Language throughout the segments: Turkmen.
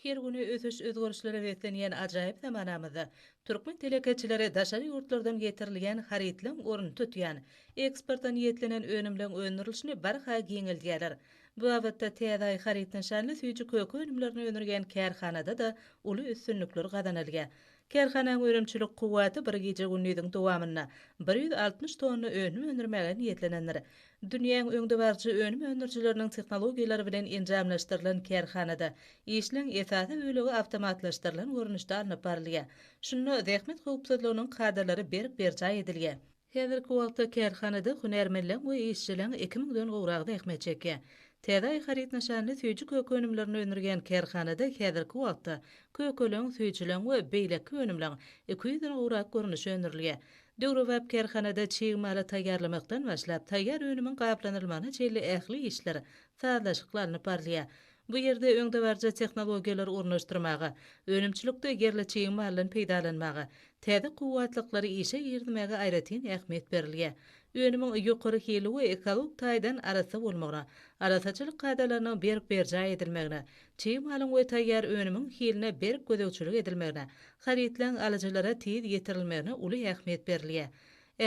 Her güni ösüş-özgerişlere beslenýän ajaýyp zamanamyzda türkmen telekeçileri daşary ýurtlardan getirilýän harytlaryň ornuny tutýan, eksporta niýetlenen önümleň öndürilişini barha giňeldýärler. Bu babatda Täze Aý haryt nyşanly süýji-köke önümlerini öndürýän kärhanada-da uly üstünlikler gazanylýar. Kärhananyň önümçilik kuwwaty bir gije-gündiziň dowamynda 160 tonna önüm öndürmäge niýetlenendir. Dünýäň öňdebaryjy önüm öndürijileriniň tehnologiýalary bilen enjamlaşdyrylan kärhanada işleň esasy bölegi awtomatlaşdyrylan görnüşde alnyp barylýar. Şunda zähmet howpsuzlygynyň kadalary berk berjaý edilýär. Häzirki wagtda kärhanada hünärmenleň we işçileň iki müňden gowragy zähmet çekýär. Täze Aý haryt nyşanly süýji-köke önümlerini öndürýän kärhanada häzirki wagtda kökeleň, süýjüleň we beýleki önümleň iki ýüzden gowrak görnüşi öndürilýär. Döwrebap kärhanada çig maly taýýarlamakdan başlap, taýýar önümiň gaplanylmagyna çenli ähli işler sazlaşykly alnyp barylýar. Bu ýerde öňdebaryjy tehnologiýalary ornaşdyrmaga, önümçilikde ýerli çig maldan peýdalanmaga, täze kuwwatlyklary işe girizmäge aýratyn ähmiýet berilýär. Önümiň ýokary hilli we ekologik taýdan arassa bolmagyna, arassaçylyk kadalarynyň berk berjaý edilmegine, çig malyň we taýýar önümiň hiline berk gözegçilik edilmegine, harytlaryň alyjylara tiz ýetirilmegine uly ähmiýet berilýär.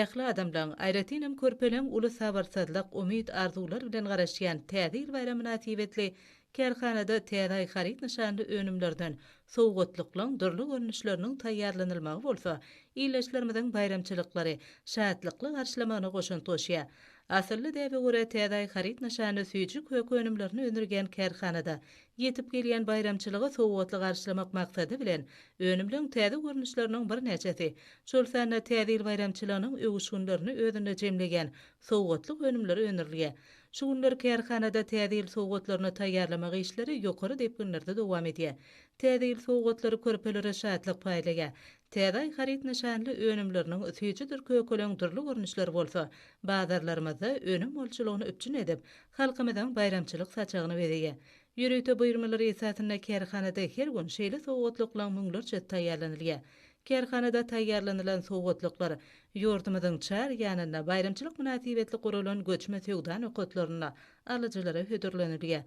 Ähli adamlaň, aýratynam körpeleň uly sabyrsyzlyk, umyt-arzuwlar bilen garaşýan Täze ýyl baýramy mynasybetli kärhanada Täze aý haryt nyşanly önümlerden sowgatlyklaň dürli görnüşleriniň taýýarlanylmagy bolsa ildeşlerimiziň baýramçylyklary şatlykly garşylamagyna goşant goşýar. Asylly däbe görä Täze aý haryt nyşanly süýji-köke önümlerini öndürýän kärhanada ýetip gelýän baýramçylygy sowgatly garşylamak maksady bilen, önümleň täze görnüşleriniň birnäçesi, şol sanda Täze ýyl baýramçylygynyň öwüşginlerini özünde jemleýän sowgatlyk önümleri öndürilýär. Şu günler kärhanada Täze ýyl sowgatlaryny taýýarlamak işleri ýokary depginlerde dowam edýär. Täze ýyl sowgatlary körpelere şatlyk paýlaýar. Täze aý haryt nyşanly önümleriniň süýjüdir kökeleň dürli görnüşleri bolsa, bazarlarymyzda önüm bolçulygyny üpjün edip, halkymyzyň baýramçylyk saçagyny bezeýär. Ýörite buýurmalar esasynda kärhanada her gün şeýle sowgatlyklaryň müňlerçesi taýýarlanylýar. Kärhanada taýýarlanylan sowgatlyklar ýurdumyzyň çar ýanynda baýramçylyk mynasybetli guralan göçme söwda nokatlarynda alyjylara hödürlenilýär.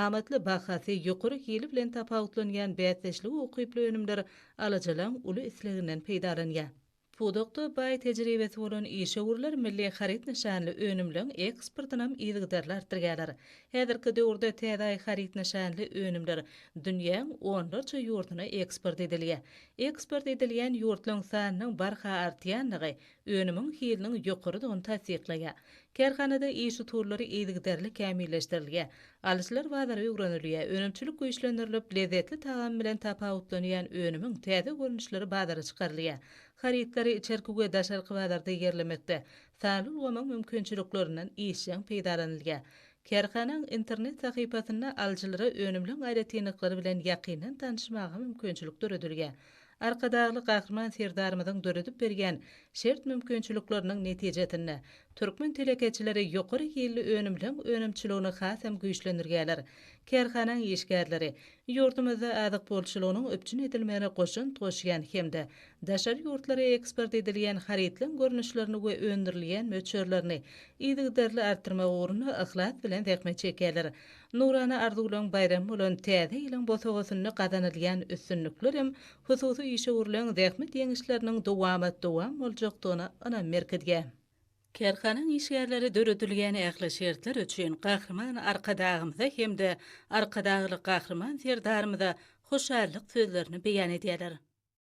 Amatly bahasy, ýokary hili bilen tapawutlanýan bäsdeşlige ukyply önümler alyjylaryň uly isleginden peýdalanýar. Pudakda baý tejribesi bolan işewürler milli haryt nyşanly önümleň eksportynam yzygiderli artdyrýarlar. Häzirki döwürde Täze Aý haryt nyşanly önümler dünýäň onlarça ýurduna eksport edilýär. Eksport edilýän ýurtlaryň sanynyň barha artýandygy önümiň hiliniň ýokarydygyny tassyklaýar. Kärhanada iş usullary yzygiderli kämilleşdirilýär. Alyjylar bazary öwrenilýär, önümçilik güýçlendirilip, lezzetli tagamy bilen tapawutlanýan önümiň täze görnüşleri bazara çykarylýar. Harytlary içerki we daşarky bazarda ýerlemekde sanly ulgamyň mümkinçiliklerinden işjeň peýdalanylýar. Kärhanaň internet sahypasynda alyjylara önümleň aýratynlyklary bilen ýakyndan tanyşmaga mümkinçilik döredilýär. Arkadagly Gahryman Serdarymyzyň döredip berýän şert-mümkinçilikleriniň netijesinde, türkmen telekeçileri ýokary hilli önümleň önümçiligini hasam güýçlendirýärler. Kärhanaň işgärleri ýurdumyzda azyk bolçulygynyň üpjün edilmegine goşant goşýan hem-de daşary ýurtlara eksport edilýän harytlaryň görnüşlerini we öndürilýän möçberlerini yzygiderli artdyrmak ugrunda yhlas bilen zähmet çekýärler. Nurana arzuwlaryň baýramy bolan Täze ýylyň bosagasynda gazanylýan üstünliklerem hususy işewürligiň zähmet ýeňişleriniň dowamat-dowam boljakdygyna ynam berkidýär. Kärhanaň işgärleri döredilýän ähli şertler üçin Gahryman Arkadagymyza hem-de Arkadagly Gahryman Serdarymyza hoşallyk sözlerini beýan edýärler.